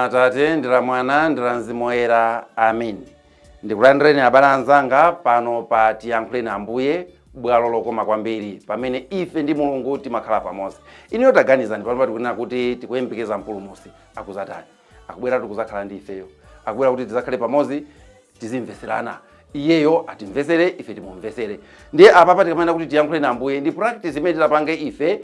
Dzina la Atate ndi la Mwana ndi la Mzimu Woyera. Amen. Ndikulandireni abale anzanga pano pa Tiyankhuleni Ambuye, bwalo lokoma kwambiri pamene ife ndi Mulungu timakhala pamodzi. Inuyo taganizani, pano tikunena kuti tikuyembekeza Mpulumutsi akuzatani? Akubwera tikuzakhala ndi ifeyo, akubwera kuti tizakhale pamodzi, tizimveserana, iyeyo atimvesere, ife timumvesere. Ndiye apapa tikamanena kuti tiyankhuleni Ambuye, ndi practice imene tilapange ife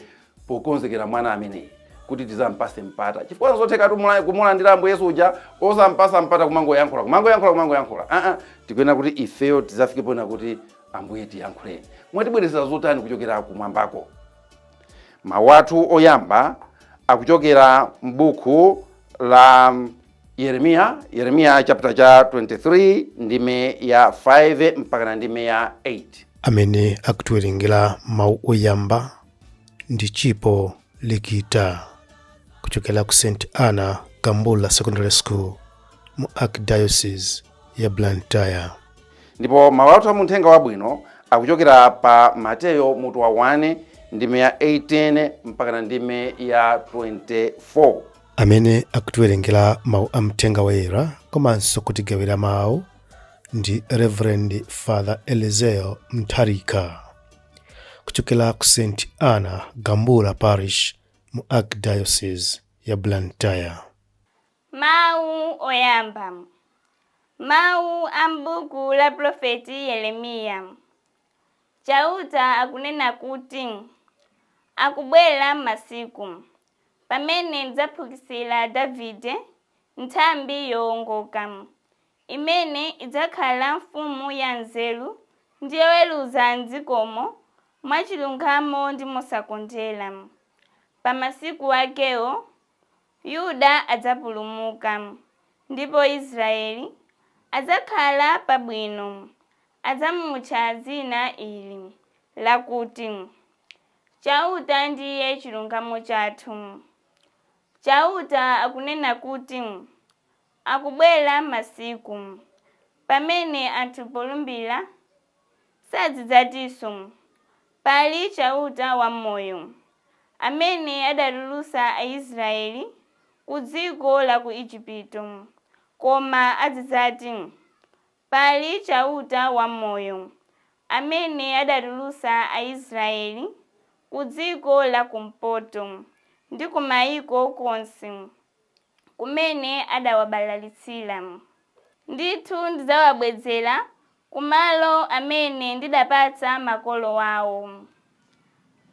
pokonzekera mwana ameneyi kuti tizampase mpata, chifukwa nzotheka kumulandira Ambuye Yesu uja osampasa mpata, kumangoyankhula, kumangoyankhula, kumangoyankhula. Aa, tikuyenera kuti ifeyo tizafike pona kuti, "Ambuye, tiyankhuleni, mwatibweretsera zotani kuchokera kumwambako?" Mawu athu oyamba akuchokera m'buku la Yeremiya, Yeremiya chapter cha 23, ndime ya 5 mpaka na ndime ya 8. Amene akutiwerengera mawu oyamba ndi Chipo Likita kuchokera ku St Anna Kambula Secondary School mu Archdiocese ya Blantyre. Ndipo mawu athu amuthenga wabwino akuchokera pa Mateyo mutu wa 1, ndime ya 18 mpaka na ndime ya 24. Amene akutiwerengera mawu a mthenga woyera komanso kutigawira mawu ndi Reverend Father Elizeo Mtharika kuchokera ku St Anna Gambula Parish mu Archdiocese ya Blantyre. Mawu oyamba. Mawu a m'buku la Profeti Yeremiya. Chauta akunena kuti, akubwera masiku pamene ndidzaphukitsira Davide nthambi yowongoka, imene idzakhala mfumu ya nzeru ndi yoweruza m'dzikomo mwachilungamo ndi mosakondera. Pa masiku akewo Yuda adzapulumuka, ndipo Israeli adzakhala pabwino. Adzamutcha dzina ili lakuti, "Chauta ndiye chilungamo chathu." Chauta akunena kuti, akubwera masiku pamene anthu polumbira sazidzatinso, 'Pali Chauta wamoyo, amene adatulutsa Aisraeli ku dziko la ku Igupto,' koma azidzati, 'Pali Chauta wamoyo, amene adatulutsa Aisraeli ku dziko la kumpoto ndi ku mayiko konse kumene adawabalalitsira. Ndithu ndidzawabwezera kumalo amene ndidapatsa makolo awo."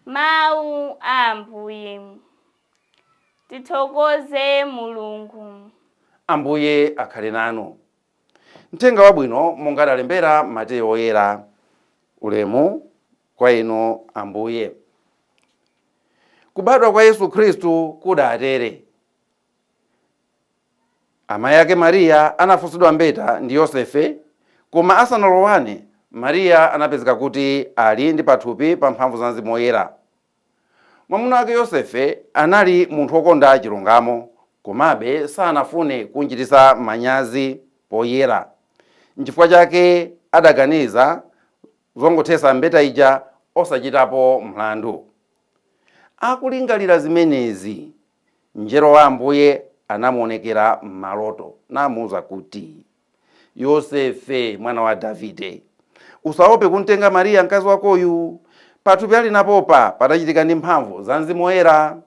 Mawu a Ambuye. Tithokoze Mulungu. Ambuye akhale nanu. Mthenga wabwino monga adalembera Mateyo Woyera. Ulemu kwa inu, Ambuye. Kubadwa kwa Yesu Khristu kudatere: amayi ake Mariya anafunsidwa mbeta ndi Yosefe, koma asanalowane, Mariya anapezeka kuti ali ndi pathupi pa mphamvu za Mzimu Woyera. Mwamuna wake Yosefe anali munthu wokonda chilungamo, komabe sanafune kunchititsa manyazi poyera. Nchifukwa chake adaganiza zongothetsa mbeta ija osachitapo mlandu. Akulingalira zimenezi, mngelo wa Ambuye anamuonekera m'maloto namuwuza kuti, "Yosefe, mwana wa Davide, usaope kumtenga Mariya mkazi wakoyu. Pathupi ali napopa padachitika ndi mphamvu za Mzimu Woyera.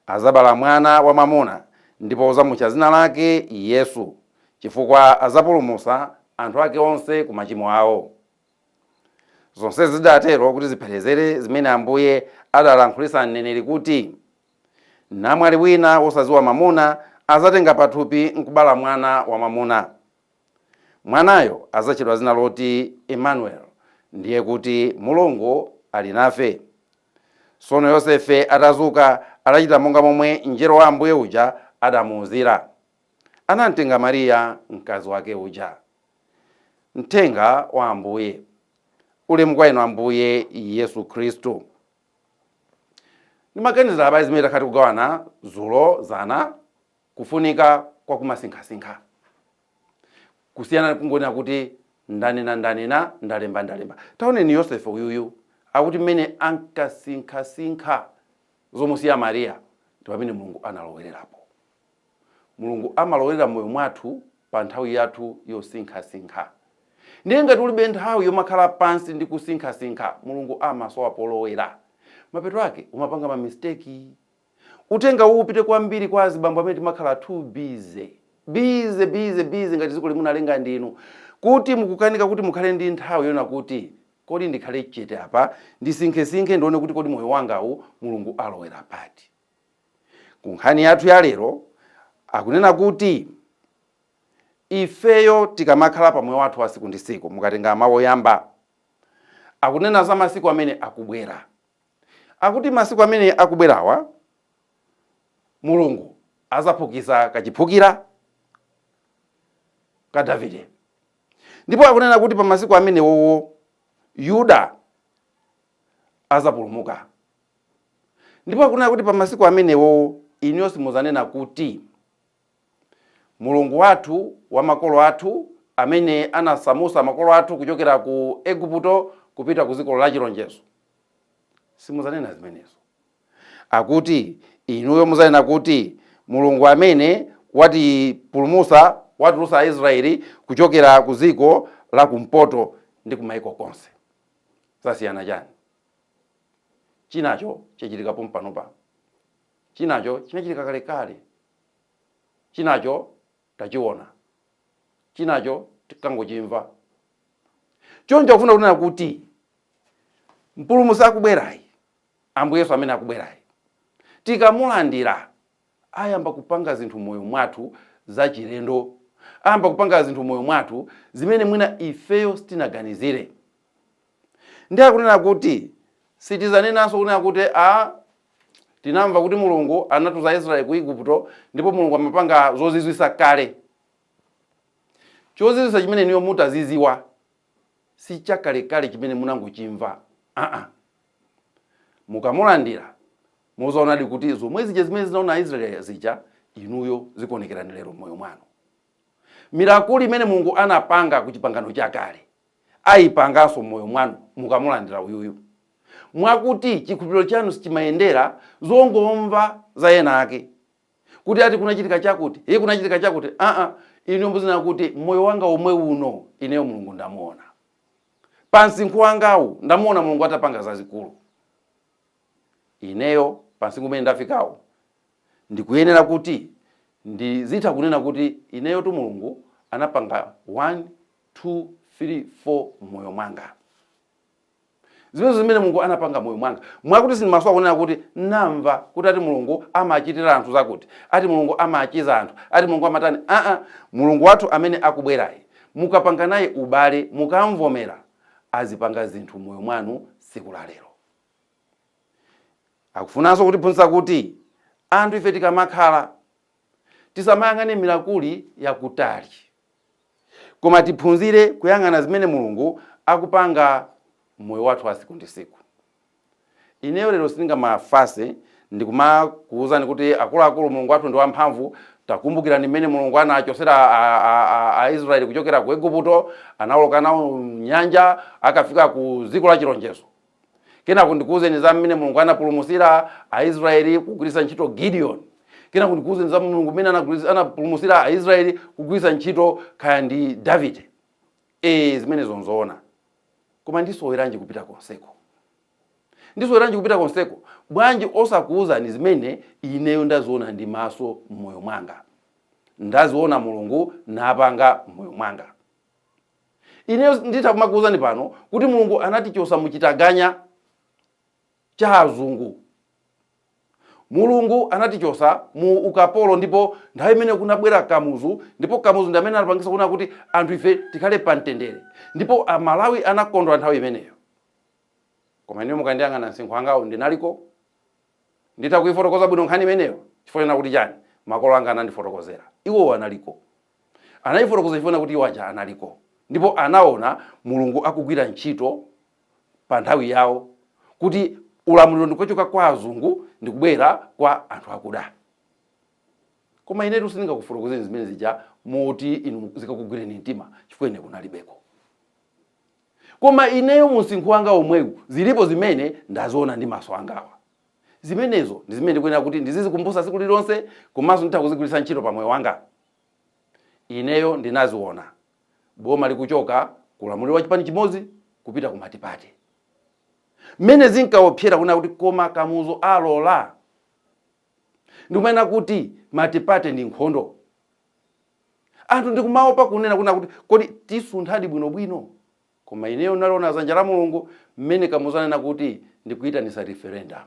Azabala mwana wamwamuna, ndipo uzamutcha dzina lake Yesu, chifukwa azapulumutsa anthu ake onse ku machimo awo." Zonse zidatero kuti zipherezere zimene Ambuye adalankhulitsa mneneri kuti, "Namwali wina wosadziwa mwamuna azatenga pathupi nkubala mwana wamwamuna. Mwanayo adzatchedwa dzina loti Emmanuel, ndiye kuti Mulungu ali nafe." Tsono Yosefe atazuka, adachita monga momwe mngelo wa Ambuye uja adamuwuzira. Anamtenga Mariya mkazi wake uja. Mthenga wa Ambuye. Ulemu kwa inu, Ambuye Yesu Khristu. Ndimaganizira, abale, zimene takhala tikugawana dzulo, zana, kufunika kwa kumasinkhasinkha kusiyana kungonena kuti ndanena, ndanena, ndalemba, ndalemba. Taoneni Yosefe uyuyu, akuti mmene ankasinkhasinkha zomusiya Mariya ndi pamene Mulungu analowererapo. Mulungu amalowera moyo mwathu pa nthawi yathu yosinkhasinkha. Ndiye ngati ulibe nthawi yomakhala pansi ndi kusinkhasinkha, Mulungu amasowa polowera. Mapeto ake umapanga ma mistake. Uthenga uwu upite kwambiri kwa azibambo amene timakhala too busy. Busy, busy, busy ngati dziko limunalenga ndinu. Kuti mukukanika kuti mukhale ndi nthawi yona kuti kodi ndikhale chete apa, ndisinkhesinkhe, ndione kuti kodi moyo wangawu Mulungu alowera pati. Ku nkhani yathu ya lero akunena kuti ifeyo tikamakhala pa moyo wathu wa siku ndi siku, mukatenga mawu oyamba akunena za masiku amene akubwera. Akuti masiku amene akubwerawa Mulungu azaphukisa kachiphukira ka Davide, ndipo akunena kuti pa masiku amenewowo Yuda azapulumuka, ndipo akunena kuti pa masiku amenewowo inuyo simuzanena kuti Mulungu wathu wa makolo athu amene anasamusa makolo athu kuchokera ku Igupto kupita ku dziko la chilonjezo. Simuzanena zimenezo. Akuti inuyo muzanena kuti Mulungu amene watipulumusa, watulusa Aisraeli kuchokera ku dziko la kumpoto ndi kumaiko konse. Zasiyana chani? Chinacho chachitika pompanopa, chinacho chinachitika kalekale, chinacho tachiona, chinacho tikangochimva. Choncho akufuna kunena kuti mpulumutsi akubwerayi, Ambuye Yesu amene akubwerayi, tikamulandira ayamba kupanga zinthu moyo mwathu zachilendo, ayamba kupanga zinthu moyo mwathu zimene mwina ifeyo sitinaganizire. Ndi akunena kuti sitizanenanso kunena kuti a tinamva kuti Mulungu anatuza Israeli ku Igupto ndipo Mulungu amapanga zozizwisa kale. Chozizwisa chimene niyo mutaziziwa si chakalekale chimene munangochimva. Aa, mukamulandira muzaonadi kuti zomwe zija zimene zinaona Aisraeli zija inuyo zikuonekerani lero moyo mwanu. Miracle imene Mulungu anapanga ku chipangano chakale ayipanganso moyo mwanu mukamulandira uyuyu, mwakuti chikhulupiriro chanu sichimayendera zongomva za ena ake kuti ati kunachitika chakuti, iye kunachitika chakuti. Aa, inu muzina kuti moyo wanga omwe uno ineyo Mulungu ndamuona, pa msinkhu wangawu ndamuona Mulungu atapanga zazikulu. Ineyo pa msinkhu umene ndafikawo ndikuyenera kuti ndizitha kunena kuti ineyo tu Mulungu anapanga 1 2 3 4 moyo mwanga, zimene zimene Mulungu anapanga moyo mwanga, mwakuti sindimasowa kunena kuti namva kuti ati Mulungu amachitira anthu zakuti, ati Mulungu amachiza anthu, ati Mulungu amatani. Aa, Mulungu wathu amene akubwerayi mukapanga naye ubale, mukamvomera, azipanga zinthu moyo mwanu tsiku la lero. Akufunanso kutiphunzitsa kuti anthu ife tikamakhala tisamayang'ane miracle yakutali, koma tiphunzire kuyang'ana zimene Mulungu akupanga moyo wathu wa siku ndi siku. Ineyo lero sindingamafase ndikumakuwuzani kuti akuluakulu, Mulungu wathu ndi wamphamvu, takumbukirani mmene Mulungu anachosera Aisraeli kuchokera ku Igupto, anawoloka nawo nyanja akafika ku dziko la chilonjezo. Kenako ndikuwuzeni za mmene Mulungu anapulumusira Aisraeli kugwiritsa ntchito Gideon. Kenako ndikuwuzeni za Mulungu mmene anapulumusira Aisraeli kugwiritsa ntchito kaya ndi Davide. Zimenezo nzoona, koma ndisoweranji kupita konseko? Ndisoweranji kupita konseko? Bwanji osakuwuzani zimene ineyo ndaziona ndi maso m'moyo mwanga? Ndaziona Mulungu napanga m'moyo mwanga. Ineyo nditha kumakuwuzani pano kuti Mulungu anatichosa muchitaganya cha azungu, Mulungu anatichosa mu ukapolo, ndipo nthawi imene kunabwera Kamuzu, ndipo Kamuzu ndi amene anapangisa kuona kuti anthu ife tikhale pamtendere, ndipo Amalawi anakondwa nthawi imeneyo. Koma ineyo mukandiyang'ana msinkhu wangawo, ndinaliko, nditha kuifotokoza bwino nkhani imeneyo chifukwa chona kuti chani? Makolo anga anandifotokozera. Iwowo analiko, anayifotokoza chifukwa kuti iwo aja analiko ndipo anaona Mulungu akugwira ntchito pa nthawi yawo, kuti ulamuliro ndikuchoka kwa azungu ndikubwera kwa anthu akuda. Koma inetu sindingakufotokozeni zimene zija moti inu zikakugwireni mtima, chifukwa ine kunalibeko. Koma ineyo mu msinkhu wanga omwewu zilipo zimene ndaziona ndi maso angawa. Zimenezo ndi zimene ndikuyenera kuti ndizizikumbusa tsiku lililonse, komanso nditha kuzigwiritsa ntchito pa moyo wanga. Ineyo ndinaziona boma likuchoka kulamuliro wa chipani chimodzi kupita ku multiparty, mmene zinkaopsera kuna kuti koma Kamuzu alola. Ndikumanena kuti multiparty ndi nkhondo, anthu ndikumaopa kunena kuna kuti kodi tisunthadi bwinobwino? Koma ineyo ndinaliona dzanja la Mulungu mmene Kamuzu anena kuti ndikuyitanisa referendum,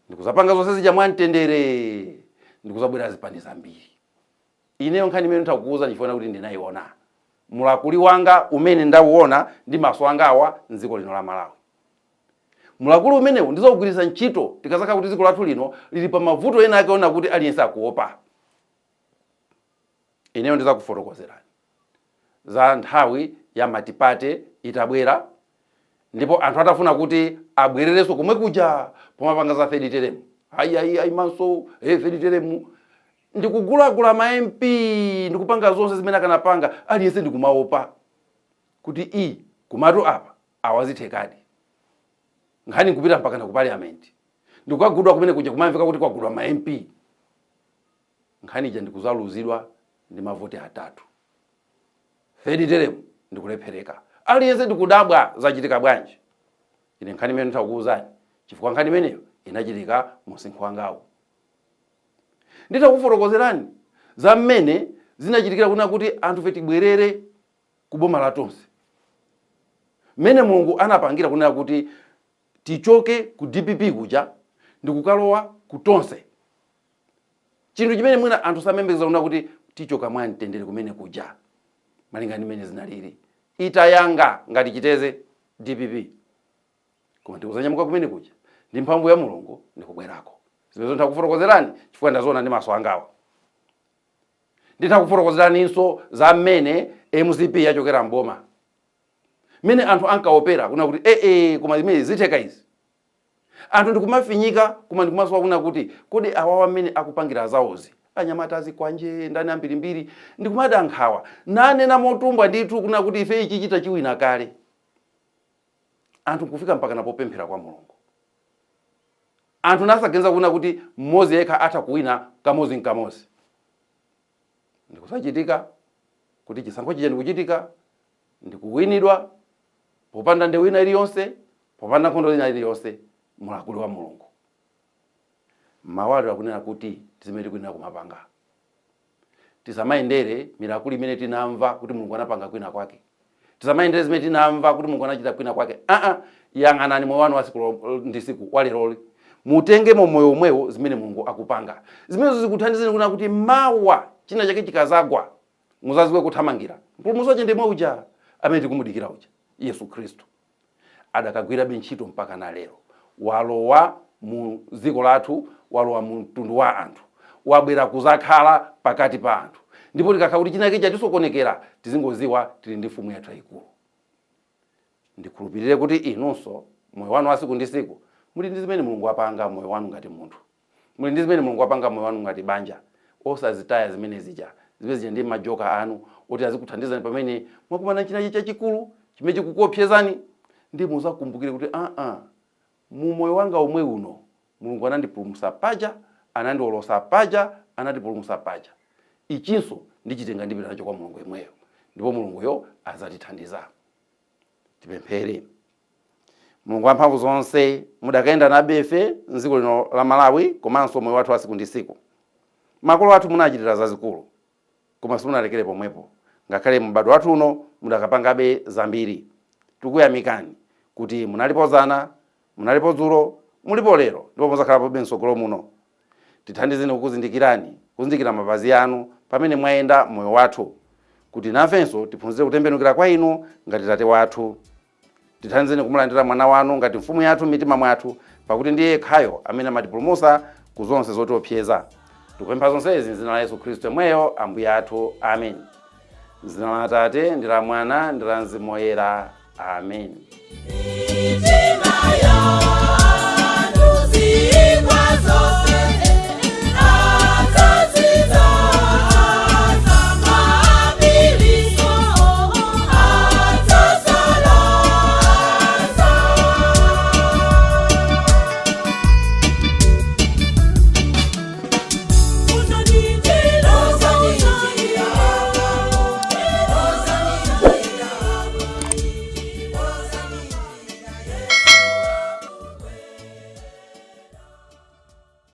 ndikuzapanga zonse zija mwamtendere, ndikuzabwera zipani zambiri. Ineyo nkhani imene nditakuuza ndifuna kuti ndinayiona mulakuli wanga umene ndauona ndi maso anga awa mdziko lino la Malawi. Mulakuli umenewu ndizawugwiritsa ntchito tikazakhala kuti dziko lathu lino lili pa mavuto ena ake ona kuti aliyense akuopa. Ineyo ndizakufotokozerani za nthawi ya multiparty itabwera, ndipo anthu atafuna kuti abwererenso komwe kuja pomapanga za third term. Ayi, ayi, ayi, manso third term, ndikugulagula ma MP, ndikupanga zonse zimene akanapanga. Aliyense ndikumaopa kuti i kumatu apa awazithekadi nkhani nkupita mpaka na ku parliament, ndikukagudwa kumene kuja, kumamveka kuti kwagudwa ma MP. Nkhani ija ndikuzaluzidwa ndi mavoti 3, third term ndikulephereka. Aliyense ndikudabwa zachitika bwanji. Ine nkhani imene nditakuwuzani, chifukwa nkhani imeneyo inachitika mu msinkhu wangawo. Nditakufotokozerani za mmene zinachitikira kuna kuti anthu fe tibwerere ku boma la Tonse, mmene Mulungu anapangira kunena kuti tichoke ku DPP kuja ndikukalowa ku Tonse, chinthu chimene mwina anthu samembekeza kuna kuti tichoka mwa mtendere kumene kuja, malinga ndi mmene zinalili itayanga ngati chiteze DPP. Koma ndikuzanyamuka kumene kuja ndi mphamvu ya Mulungu ndikubwerako. Zimenezo nditakufotokozerani chifukwa ndaziona ndi maso angawa. Nditakufotokozeraninso za mmene MCP yachokera mboma, mmene anthu ankaopera kuna kuti ee, koma zimene zitheka izi, anthu ndikumafinyika, koma ndikumasowa kuna kuti kodi awawa mmene akupangira zawozi, anyamata azikwanje ndani ambirimbiri, ndikumada nkhawa nanena motumbwa ndithu kuna kuti ife ichi chita chiwina kale. Anthu nkufika mpaka napopemphera kwa Mulungu, anthu nasaganiza kuna kuti mmodzi yekha atha kuwina kamodzi nkamodzi. Ndikusachitika kuti chisankho chija ndikuchitika ndikuwinidwa popanda ndewu ina iliyonse, popanda nkhondo ina iliyonse, mulakuli wa Mulungu. Mawalo akunena kuti zimene tikuyenera kumapanga, tisamayendere miracle imene tinamva kuti Mulungu anapanga kwina kwake, tisamayendere zimene tinamva kuti Mulungu anachita kwina kwake. Aa, yang'anani moyo wanu wa siku ndi siku waleroli, mutengemo moyo omwewo zimene Mulungu akupanga, zimenezo zikuthandizeni kuna kuti mawa china chake chikazagwa muzaziwe kuthamangira mpulumutsi wache ndemwe uja amene tikumudikira uja, Yesu Khristu. Adakagwirabe ntchito mpaka na lero, walowa mu dziko lathu, walowa mu mtundu wa anthu, wabwera kuzakhala pakati pa anthu. Ndipo tikakhala kuti chinake chatisokonekera, tizingoziwa tili ndi mfumu yathu yayikulu. Ndikhulupirire kuti inunso moyo wanu wa siku ndi siku muli ndi zimene Mulungu wapanga moyo wanu ngati munthu, muli ndi zimene Mulungu wapanga moyo wanu ngati banja. Osazitaya zimene zija. Zimene zija ndi majoka anu oti azikuthandizani pamene mwakumana chinachi chachikulu chimene chikukuopsezani, ndi muzakumbukire kuti aa, mu moyo wanga omwe uno Mulungu anandipulumutsa paja, anandiwolosa paja, anatipulumutsa paja. Ichinso ndichitenga ndipita nacho kwa Mulungu yemweyo, ndipo Mulunguyo adzatithandiza. Tipemphere. Mulungu wamphamvu zonse, mudakayenda nabe ife mdziko lino la Malawi komanso moyo wathu wa siku ndi siku. Makolo athu munachitira zazikulu, koma simunalekere pomwepo. Ngakhale m'badwo wathu uno mudakapangabe zambiri. Tikuyamikani kuti munalipo zana, munalipo dzulo, mulipo lero, ndipo muzakhalapobe mtsogolo muno. Tithandizeni kukuzindikirani, kuzindikira mapazi anu pamene mwayenda moyo wathu, kuti nafenso tiphunzire kutembenukira kwa inu ngati Tate wathu. Tithandizeni kumulandira mwana wanu ngati mfumu yathu m'mitima mwathu, pakuti ndiye yekhayo amene amatipulumutsa ku zonse zotiopseza. Tikupempha zonsezi m'dzina la Yesu Khristu yemweyo Ambuye athu, amen. M'dzina la Atate ndi la Mwana ndi la Mzimu Woyera, amen. Mitima ya